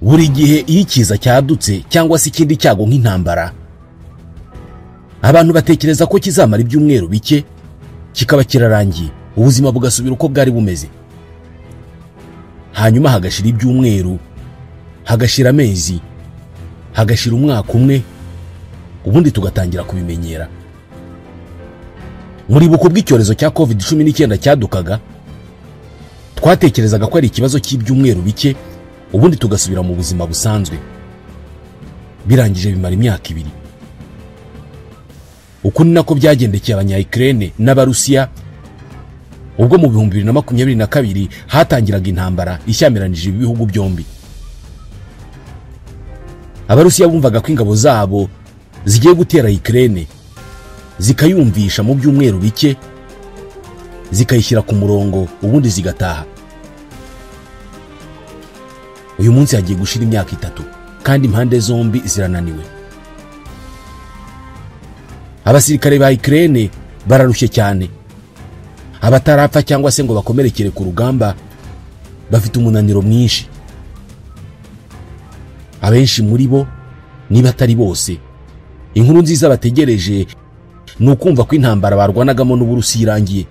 Buri gihe iyo ikiza cyadutse cyangwa se ikindi cyago nk'intambara, abantu batekereza ko kizamara ibyumweru bike kikaba kirarangiye, ubuzima bugasubira uko bwari bumeze. Hanyuma hagashira ibyumweru, hagashira amezi, hagashira umwaka umwe, ubundi tugatangira kubimenyera. Muri buko bw'icyorezo cya COVID-19 cyadukaga, twatekerezaga ko ari ikibazo cy'ibyumweru bike, ubundi tugasubira mu buzima busanzwe. Birangije bimara imyaka ibiri. Uko ni nako byagendekeye abanya-Ukraine n'Abarusiya ubwo mu 2022 hatangiraga intambara ishyamiranyije ibihugu byombi. Abarusiya bumvaga ko ingabo zabo zigiye gutera Ukraine, zikayumvisha mu byumweru bike, zikayishyira ku murongo, ubundi zigataha. Uyu munsi hagiye gushira imyaka 3 kandi impande zombi zirananiwe. Abasirikare ba Ukraine bararushye cyane. Abatarapfa cyangwa se ngo bakomerekere ku rugamba bafite umunaniro mwinshi. Abenshi muri bo, niba atari bose, inkuru nziza bategereje ni ukumva ko intambara barwanagamo n'Uburusiya irangiye.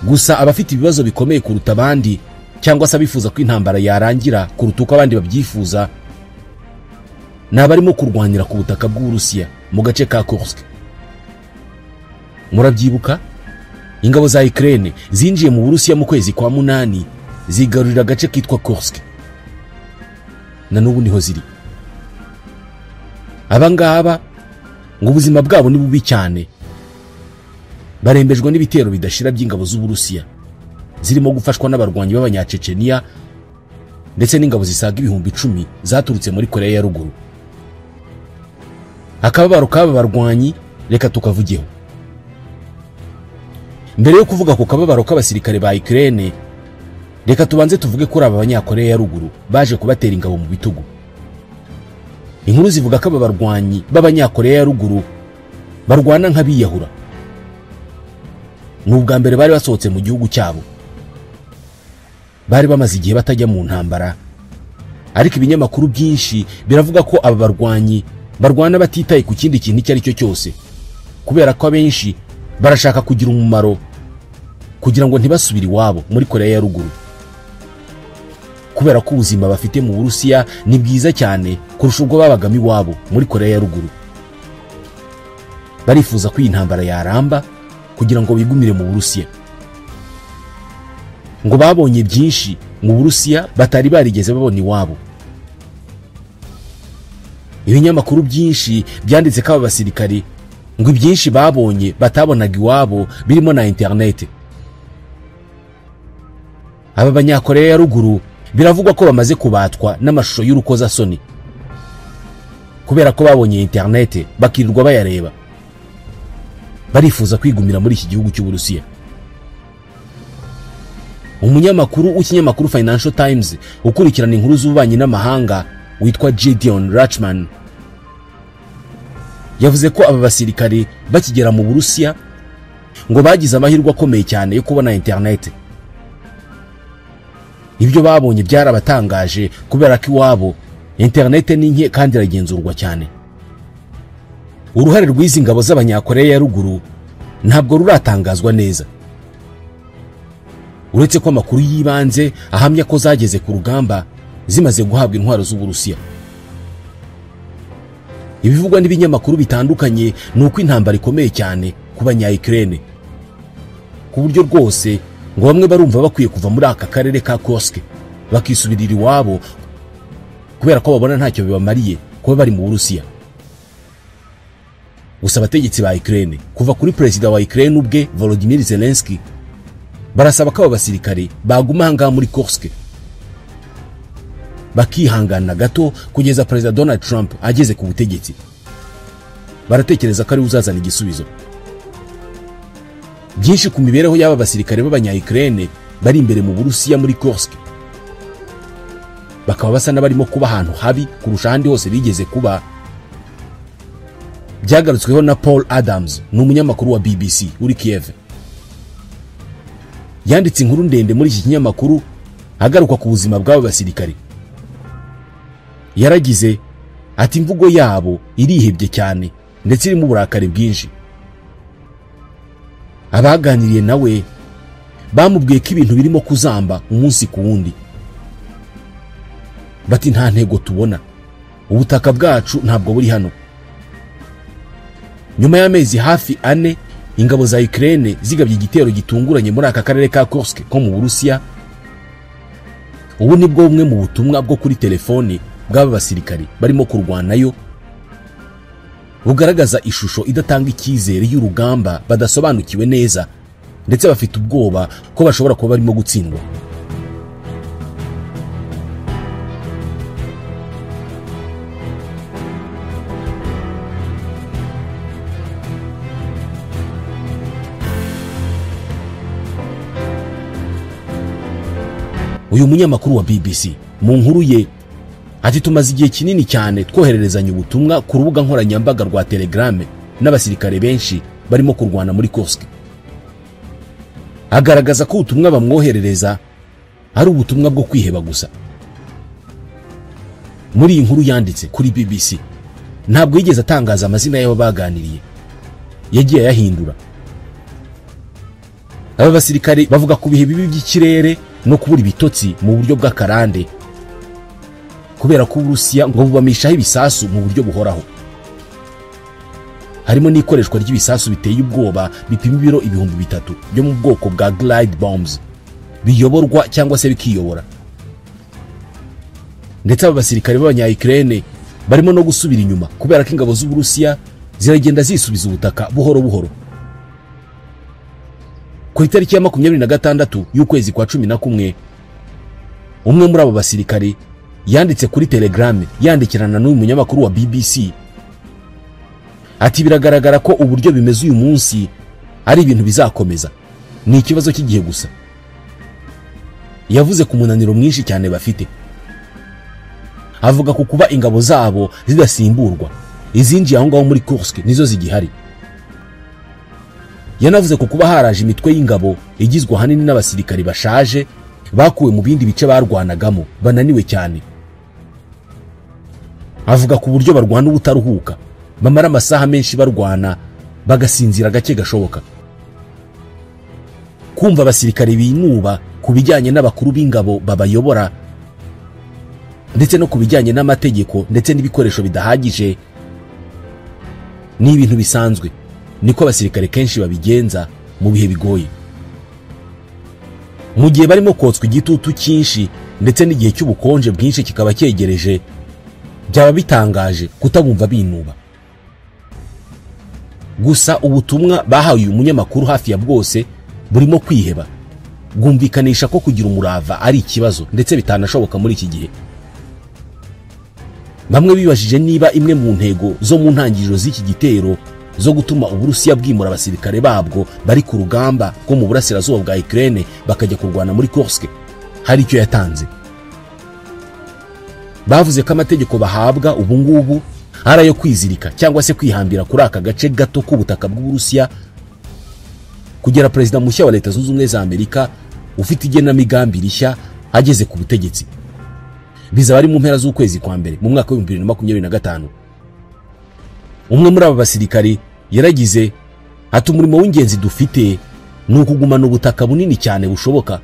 Gusa abafite ibibazo bikomeye kuruta abandi cyangwa se abifuza ko intambara yarangira kuruta uko abandi babyifuza, ni abarimo kurwanira ku butaka bw'Uburusiya mu gace ka Kursk. Murabyibuka, ingabo za Ukraine zinjiye mu Burusiya mu kwezi kwa 8 zigarurira agace kitwa Kursk. Na n'ubu niho ziri. Abangaba ngo ubuzima bwabo ni bubi cyane, barembejwe n'ibitero bidashira by'ingabo z'Uburusiya zirimo gufashwa n'abarwanyi b'abanyacecenia ndetse n'ingabo zisaga 10,000 zaturutse muri Korea ya Ruguru. Akababaro k'aba barwanyi reka tukavugeho. Mbere yo kuvuga ku kababaro k'abasirikare ba Ukraine, reka tubanze tuvuge kuri aba banyakorea ya Ruguru baje kubatera ingabo mu bitugu. Inkuru zivuga ko aba barwanyi b'abanyakorea ya Ruguru barwana nk'abiyahura. Ni ubwa mbere bari basohotse mu gihugu cyabo. Bari bamaze igihe batajya mu ntambara, ariko ibinyamakuru byinshi biravuga ko aba barwanyi barwana batitaye ku kindi kintu icyo ari cyo cyose, kubera ko abenshi barashaka kugira umumaro kugira ngo ntibasubire iwabo muri Korea ya Ruguru. Kubera ko ubuzima bafite mu Burusiya ni bwiza cyane kurusha ubwo babagamo iwabo muri Korea ya Ruguru. Barifuza ko iyi ntambara yaramba kugira ngo bigumire mu Burusiya. Ngo babonye byinshi mu Burusiya batari barigeze babona iwabo. Ibinyamakuru byinshi byanditse ko aba basirikari ngo ibyinshi babonye batabonaga iwabo birimo na internet. Aba banyakorea ya Ruguru biravugwa ko bamaze kubatwa n'amashusho y'urukozasoni kubera ko babonye internet bakirirwa bayareba. Barifuza kwigumira muri iki gihugu cy'Uburusiya. Umunyamakuru w'ikinyamakuru Financial Times ukurikirana inkuru z'ububanyi n'amahanga witwa Gideon Rachman yavuze ko aba basirikare bakigera mu Burusiya ngo bagize amahirwe akomeye cyane yo kubona internet. Ibyo babonye byarabatangaje kubera ko iwabo internet ni nke kandi iragenzurwa cyane. Uruhare rw'izi ngabo z'abanyakorea ya Ruguru ntabwo ruratangazwa neza, uretse ko amakuru y'ibanze ahamya ko zageze ku rugamba zimaze guhabwa intwaro z'Uburusiya. Ibivugwa n'ibinyamakuru bitandukanye ni uko intambara ikomeye cyane ku banya-Ukraine, ku buryo rwose ngo bamwe barumva bakwiye kuva muri aka karere ka Kursk bakisubirira iwabo kubera ko babona ntacyo bibamariye kuba bari mu Burusiya. Gusa abategetsi ba Ukraine, kuva kuri perezida wa Ukraine ubwe Volodymyr Zelensky, barasaba ko aba basirikare baguma ahangaha muri Kursk bakihangana gato kugeza perezida Donald Trump ageze ku butegetsi. Baratekereza ko ari uzazana igisubizo. Byinshi ku mibereho y'aba basirikare b'abanya-Ukraine bari imbere mu Burusiya muri Kursk, bakaba basa n'abarimo kuba ahantu habi kurusha ahandi hose bigeze kuba, byagarutsweho na Paul Adams, ni umunyamakuru wa BBC uri Kiev. Yanditse inkuru ndende muri iki kinyamakuru agaruka ku buzima bw'aba basirikare. Yaragize ati imvugo yabo irihebye cyane ndetse irimo uburakari bwinshi. Abaganiriye nawe bamubwiye ko ibintu birimo kuzamba umunsi ku wundi. Bati nta ntego tubona, ubutaka bwacu ntabwo buri hano. Nyuma y'amezi hafi 4 ingabo za Ukraine zigabye igitero gitunguranye muri aka karere ka Kursk ko mu Burusiya. Ubu nibwo bumwe mu butumwa bwo kuri telefoni bw'aba basirikari barimo kurwanayo bugaragaza ishusho idatanga icyizere y'urugamba badasobanukiwe neza, ndetse bafite ubwoba ko bashobora kuba barimo gutsindwa. Uyu munyamakuru wa BBC mu nkuru ye ati tumaze igihe kinini cyane twohererezanya ubutumwa ku rubuga nkoranyambaga rwa Telegram n'abasirikare benshi barimo kurwana muri Kursk. Agaragaza ko ubutumwa bamwoherereza ari ubutumwa bwo kwiheba gusa. Muri iyi nkuru yanditse kuri BBC ntabwo yigeze atangaza amazina y'abo baganiriye, yagiye ayahindura. Aba basirikare bavuga ku bihe bibi by'ikirere no kubura ibitotsi mu buryo bw'akarande, kubera ko Uburusiya ngo bubamishaho ibisasu mu buryo buhoraho. Harimo n'ikoreshwa ry'ibisasu biteye ubwoba bipima ibiro 3000 byo mu bwoko bwa glide bombs biyoborwa cyangwa se bikiyobora. Ndetse aba basirikare b'abanya Ukraine barimo no gusubira inyuma kubera ko ingabo z'Uburusiya ziragenda zisubiza ubutaka buhoro buhoro. Ku itariki ya 26 y'ukwezi kwa 11, umwe muri abo basirikare yanditse kuri Telegram yandikirana n'uyu munyamakuru wa BBC ati biragaragara ko uburyo bimeze uyu munsi ari ibintu bizakomeza, ni ikibazo cy'igihe gusa. Yavuze ku munaniro mwinshi cyane bafite, avuga ku kuba ingabo zabo zidasimburwa, izinjiye aho ngaho muri Kursk nizo zigihari. Yanavuze ku kuba haraje imitwe y'ingabo igizwe ahanini n'abasirikari bashaje bakuwe mu bindi bice barwanagamo bananiwe cyane. Avuga ku buryo barwana ubutaruhuka, bamara amasaha menshi barwana bagasinzira gake gashoboka. Kumva abasirikari binuba ku bijyanye n'abakuru b'ingabo babayobora ndetse no ku bijyanye n'amategeko ndetse n'ibikoresho bidahagije ni ibintu bisanzwe, niko abasirikare kenshi babigenza mu bihe bigoye. Mu gihe barimo kotswa igitutu cyinshi ndetse n'igihe cy'ubukonje bwinshi kikaba cyegereje, byaba bitangaje kutabumva binuba. Gusa ubutumwa bahawe uyu munyamakuru hafi ya bwose burimo kwiheba, bwumvikanisha ko kugira umurava ari ikibazo ndetse bitanashoboka muri iki gihe. Bamwe bibajije niba imwe mu ntego zo mu ntangiriro z'iki gitero zo gutuma Uburusiya bwimura abasirikare babwo bari ku rugamba rwo mu burasirazuba bwa Ukraine bakajya kurwana muri Kursk hari icyo yatanze. Bavuze ko amategeko bahabwa ubu ngubu ari ayo kwizirika cyangwa se kwihambira kuri aka gace gato k'ubutaka bw'Uburusiya kugera perezida mushya wa Leta Zunze Ubumwe za Amerika ufite igenamigambi rishya ageze ku butegetsi. Bizaba ari mu mpera z'ukwezi kwa mbere mu mwaka wa 2025. Umwe muri aba basirikari yaragize ati umurimo w'ingenzi dufite ni ukugumana ubutaka bunini cyane bushoboka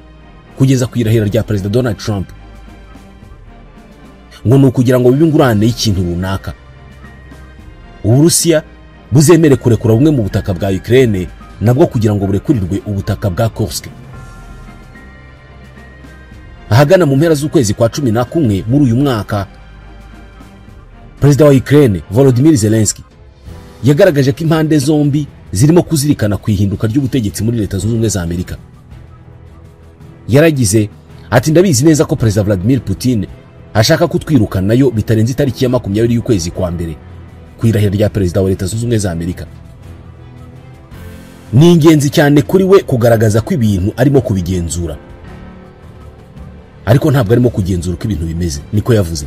kugeza ku irahira rya perezida Donald Trump, ngo ni ukugira ngo bibe ingurane y'ikintu runaka. Uburusiya buzemere kurekura bumwe mu butaka bwa Ukraine nabwo kugira ngo burekurirwe ubutaka bwa Kursk. Ahagana mu mpera z'ukwezi kwa 11 muri uyu mwaka, Perezida wa Ukraine Volodymyr Zelensky yagaragaje ko impande zombi zirimo kuzirikana ku ihinduka ry'ubutegetsi muri Leta Zunze Ubumwe za Amerika. Yaragize ati ndabizi neza ko Perezida Vladimir Putin ashaka kutwirukanayo bitarenze itariki ya 20 y'ukwezi kwa mbere ku irahira rya Perezida wa Leta Zunze Ubumwe za Amerika. Ni ingenzi cyane kuri we kugaragaza ko ibintu arimo kubigenzura, ariko ntabwo arimo kugenzura uko ibintu bimeze, niko yavuze.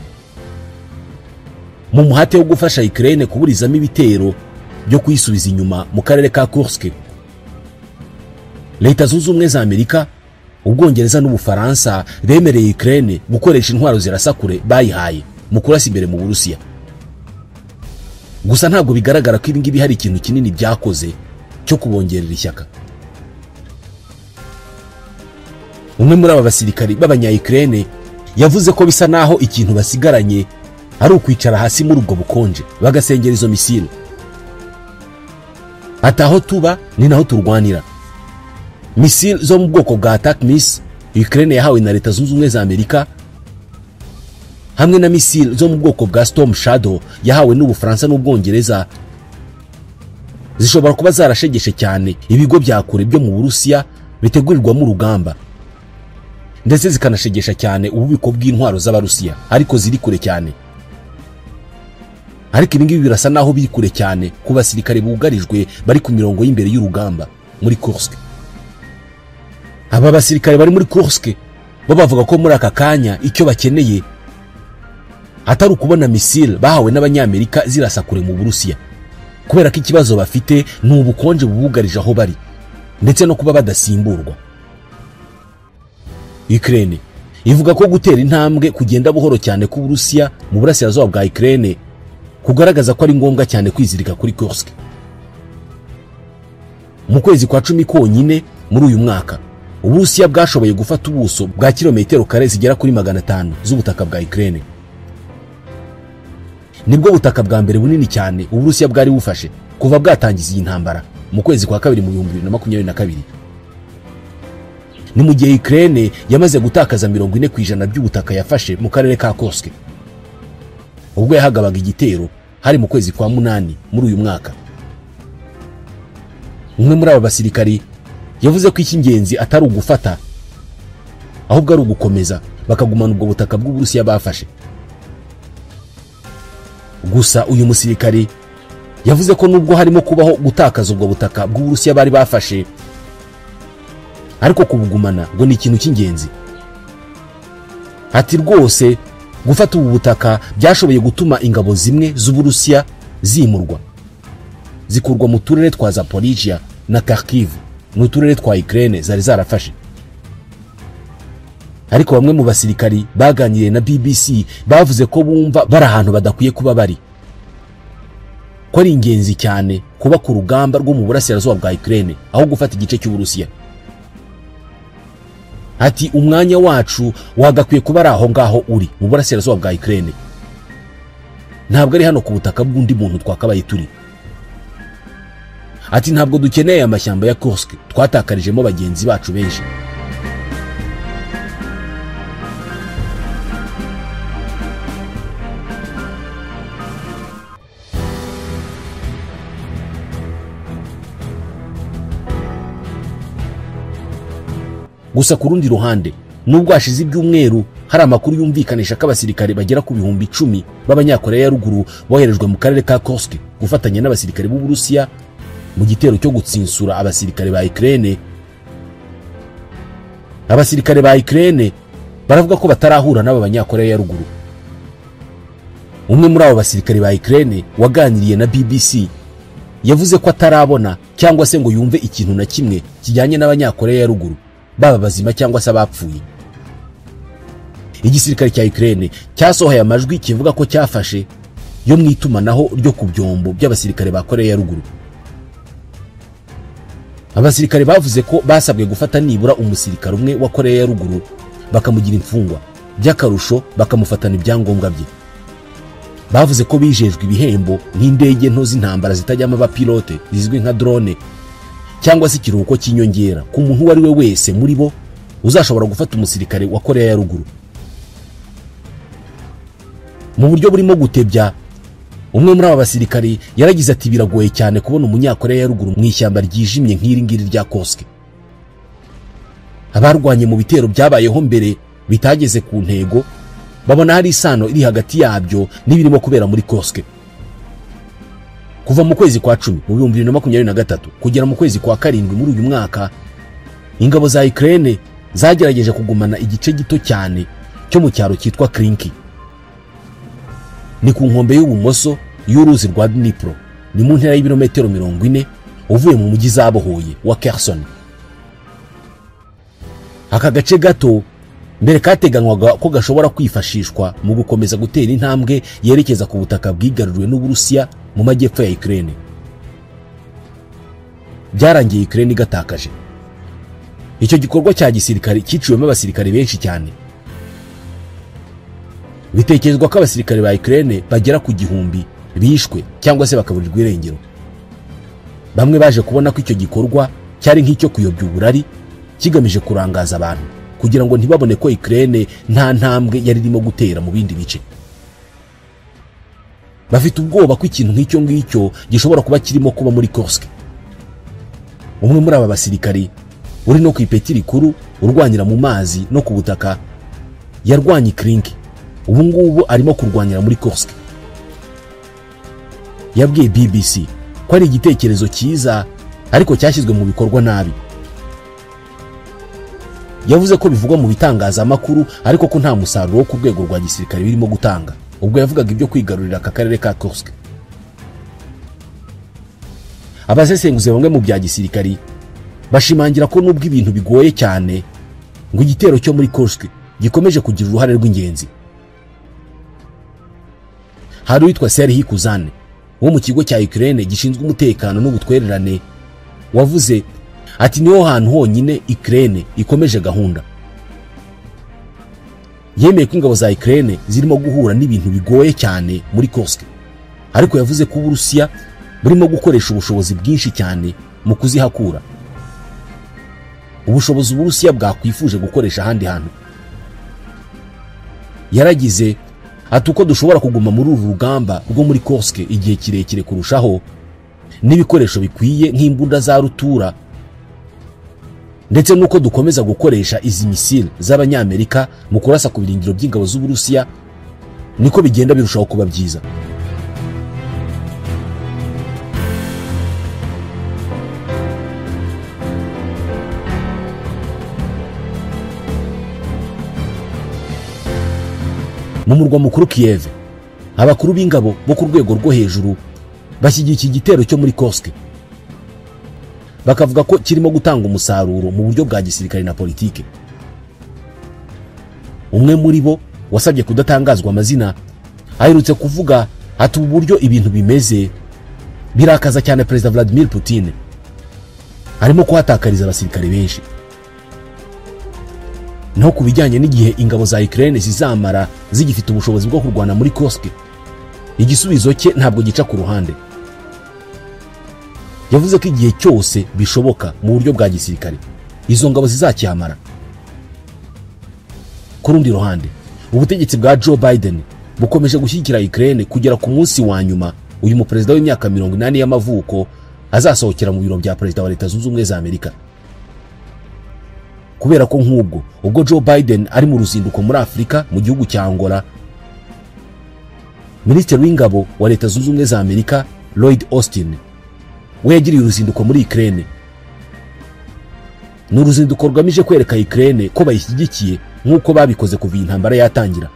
Mu muhate wo gufasha Ukraine kuburizamo ibitero byo kuyisubiza inyuma mu karere ka Kursk, Leta Zunze Ubumwe za Amerika, Ubwongereza n'Ubufaransa bemereye Ukraine gukoresha intwaro zirasa kure bayihaye. mu kurasa imbere mu Burusiya. Gusa ntabwo bigaragara ko ibi ngibi hari ikintu kinini byakoze cyo kubongerera ishyaka. Umwe muri aba basirikari b'abanya-Ukraine yavuze ko bisa naho ikintu basigaranye ari ukwicara hasi muri ubwo bukonje bagasengera izo misile. Ati aho tuba ni naho turwanira. Misile zo mu bwoko bwa ATACMS Ukraine yahawe na Leta Zunze Ubumwe za Amerika hamwe na misile zo mu bwoko bwa Storm Shadow yahawe n'Ubufaransa n'Ubwongereza zishobora kuba zarashegeshe cyane ibigo bya kure byo mu Burusiya bitegurirwamo urugamba, ndetse zikanashegesha cyane ububiko bw'intwaro z'Abarusiya ariko ziri kure cyane. Ariko ibi ngibi birasa naho biri kure cyane ku basirikare bugarijwe bari ku mirongo y'imbere y'urugamba muri Kursk. Aba basirikare bari muri Kursk bo bavuga ko muri aka kanya icyo bakeneye atari ukubona misile bahawe n'Abanyamerika zirasa kure mu Burusiya, kubera ko ikibazo bafite ni ubukonje bubugarije aho bari ndetse no kuba badasimburwa. Ukraine ivuga ko gutera intambwe kugenda buhoro cyane ku Burusiya mu burasirazuba bwa Ukraine kugaragaza ko ari ngombwa cyane kwizirika kuri Kursk. Mu kwezi kwa 10 konyine muri uyu mwaka, Uburusiya bwashoboye gufata ubuso bwa kilometero kare zigera kuri 500 z'ubutaka bwa Ukraine. Nibwo butaka bwa mbere bunini cyane Uburusiya bwari bufashe kuva bwatangiza iyi ntambara mu kwezi kwa 2 mu 2022. Ni mu gihe Ukraine yamaze gutakaza 40% by'ubutaka yafashe mu karere ka Kursk ubwo yahagabaga igitero hari mu kwezi kwa 8 muri uyu mwaka. Umwe muri aba basirikari yavuze ko icy'ingenzi atari ugufata ahubwo ari ugukomeza bakagumana ubwo butaka bw'Uburusiya bafashe. Gusa uyu musirikari yavuze ko nubwo harimo kubaho gutakaza ubwo butaka bw'Uburusiya bari bafashe, ariko kubugumana ngo ni ikintu cy'ingenzi. Ati rwose gufata ubu butaka byashoboye gutuma ingabo zimwe z'Uburusiya zimurwa zikurwa mu turere twa Zaporizhia na Kharkiv n'uturere twa Ukraine zari zarafashe. Ariko bamwe mu basirikari baganiriye na BBC bavuze ko bumva bari ahantu badakwiye kuba bari, ko ari ingenzi cyane kuba ku rugamba rwo mu burasirazuba bwa Ukraine aho gufata igice cy'Uburusiya. Ati umwanya wacu wagakwiye kuba ari aho ngaho uri mu burasirazuba bwa Ukraine, ntabwo ari hano ku butaka bw'undi muntu twakabaye turi. Ati ntabwo dukeneye amashyamba ya Kursk twatakarijemo bagenzi bacu benshi. Gusa ku rundi ruhande, nubwo hashize ibyumweru hari amakuru yumvikanisha ko abasirikare bagera ku 10,000 b'Abanyakoreya ya ruguru boherejwe mu karere ka Kursk gufatanya n'abasirikare b'Uburusiya mu gitero cyo gutsinsura abasirikare ba Ukraine. Abasirikare ba Ukraine baravuga ko batarahura n'aba Banyakoreya ya ruguru. Umwe muri abo basirikare ba Ukraine waganiriye na BBC yavuze ko atarabona cyangwa se ngo yumve ikintu na kimwe kijyanye n'Abanyakoreya ya ruguru, baba bazima cyangwa se abapfuye. Igisirikare cya Ukraine cyasohoye amajwi kivuga ko cyafashe yo mu itumanaho ryo ku byombo by'abasirikare ba Koreya ya ruguru. Abasirikare bavuze ko basabwe gufata nibura umusirikare umwe wa Koreya ya ruguru bakamugira imfungwa, by'akarusho bakamufatana ibyangombwa bye. Bavuze ko bijejwe ibihembo nk'indege nto z'intambara zitajyamo abapilote zizwi nka drone, cyangwa se ikiruhuko cy'inyongera ku muntu uwo ari we wese muri bo uzashobora gufata umusirikare wa Koreya ya ruguru. Mu buryo burimo gutebya, umwe muri aba basirikare yaragize ati biragoye cyane kubona umunyakoreya ya ruguru mu ishyamba ryijimye nk'iri ngiri rya Kursk. Abarwanye mu bitero byabayeho mbere bitageze ku ntego babona hari isano iri hagati yabyo n'ibirimo kubera muri Kursk. Kuva mu kwezi kwa 10 mu 2023 kugera mu kwezi kwa 7 muri uyu mwaka, ingabo za Ukraine zagerageje kugumana igice gito cyane cyo mu cyaro cyitwa Krinki. Ni ku nkombe y'ubumoso y'uruzi rwa Dnipro, ni mu ntera y'ibirometero 40 uvuye mu mujyi zabohoye wa Kherson. Aka gace gato Mbere kateganywaga ko gashobora kwifashishwa mu gukomeza gutera intambwe yerekeza ku butaka bwigaruriwe n'Uburusiya mu majyepfo ya Ukraine. Byarangiye Ukraine igatakaje. Icyo gikorwa cya gisirikare cyiciwemo abasirikare benshi cyane. Bitekerezwa ko abasirikare ba Ukraine bagera ku 1000 bishwe cyangwa se bakaburirwa irengero. Bamwe baje kubona ko icyo gikorwa cyari nk'icyo kuyobya uburari kigamije kurangaza abantu kugira ngo ntibabone ko Ukraine nta ntambwe yari irimo gutera mu bindi bice. Bafite ubwoba ko ikintu nk'icyo ngicyo gishobora kuba kirimo kuba muri Kursk. Umwe muri aba basirikari uri no ku ipeti rikuru urwanira mu mazi no ku butaka yarwanye Krink, ubu ngubu arimo kurwanira muri Kursk. Yabwiye BBC ko ari igitekerezo cyiza ariko cyashyizwe mu bikorwa nabi. Yavuze ko bivugwa mu bitangazamakuru ariko ko nta musaruro wo ku rwego rwa gisirikare birimo gutanga, ubwo yavugaga ibyo kwigarurira aka karere ka Kursk. Abasesenguzi bamwe mu bya gisirikari bashimangira ko nubwo ibintu bigoye cyane ngo igitero cyo muri Kursk gikomeje kugira uruhare rw'ingenzi. Hari uwitwa Serhiy Kuzan wo mu kigo cya Ukraine gishinzwe umutekano n'ubutwererane wavuze ati niho hantu honyine Ukraine ikomeje gahunda. Yemeye ko ingabo za Ukraine zirimo guhura n'ibintu bigoye cyane muri Kursk, ariko yavuze ko Uburusiya burimo gukoresha ubushobozi bwinshi cyane mu kuzihakura, ubushobozi Uburusiya bwakwifuje gukoresha ahandi hantu. Yaragize ati uko dushobora kuguma muri uru rugamba rwo muri Kursk igihe kirekire kurushaho n'ibikoresho bikwiye nk'imbunda za rutura, ndetse nuko dukomeza gukoresha izi misile z'Abanyamerika mu kurasa ku birindiro by'ingabo z'Uburusiya, niko bigenda birushaho kuba byiza. Mu murwa mukuru Kiev, abakuru b'ingabo bo ku rwego rwo hejuru bashyigikiye igitero cyo muri Kursk, bakavuga ko kirimo gutanga umusaruro mu buryo bwa gisirikare na politike. Umwe muri bo wasabye kudatangazwa amazina aherutse kuvuga ati ubu buryo ibintu bimeze birakaza cyane Perezida Vladimir Putin, arimo kuhatakariza abasirikare benshi. Naho ku bijyanye n'igihe ingabo za Ukraine zizamara zigifite ubushobozi bwo kurwana muri Kursk, igisubizo cye ntabwo gica ku ruhande. Yavuze ko igihe cyose bishoboka mu buryo bwa gisirikare izo ngabo zizakihamara. Ku rundi ruhande, ubutegetsi bwa Joe Biden bukomeje gushyigikira Ukraine kugera ku munsi wa nyuma uyu muperezida w'imyaka 80 y'amavuko azasohokera mu biro bya Perezida wa Leta Zunze Ubumwe za Amerika. Kubera ko nk'ubwo ubwo Joe Biden ari mu ruzinduko muri Afurika mu gihugu cya Angola, Minisitiri w'ingabo wa Leta Zunze Ubumwe za Amerika Lloyd Austin we yagiriye uruzinduko muri Ukraine. Ni uruzinduko rugamije kwereka Ukraine ko bayishyigikiye nk'uko babikoze kuva iyi ntambara yatangira.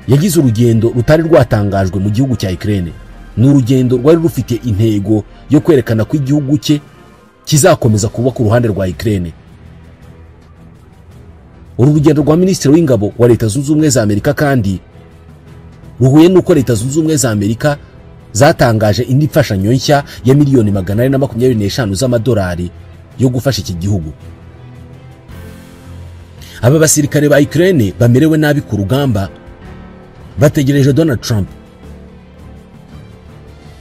Yagize urugendo rutari rwatangajwe mu gihugu cya Ukraine. Ni urugendo rwari rufite intego yo kwerekana ko igihugu cye kizakomeza kuba ku ruhande rwa Ukraine. Uru rugendo rwa Minisitiri w'ingabo wa Leta Zunze Ubumwe za Amerika kandi ruhuye n'uko Leta Zunze Ubumwe za Amerika zatangaje indi mfashanyo nshya ya miliyoni 425 z'amadolari yo gufasha iki gihugu. Aba basirikare ba Ukraine bamerewe nabi ku rugamba bategereje Donald Trump.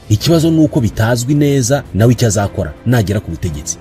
Ikibazo nuko bitazwi neza nawe icyo azakora nagera ku butegetsi.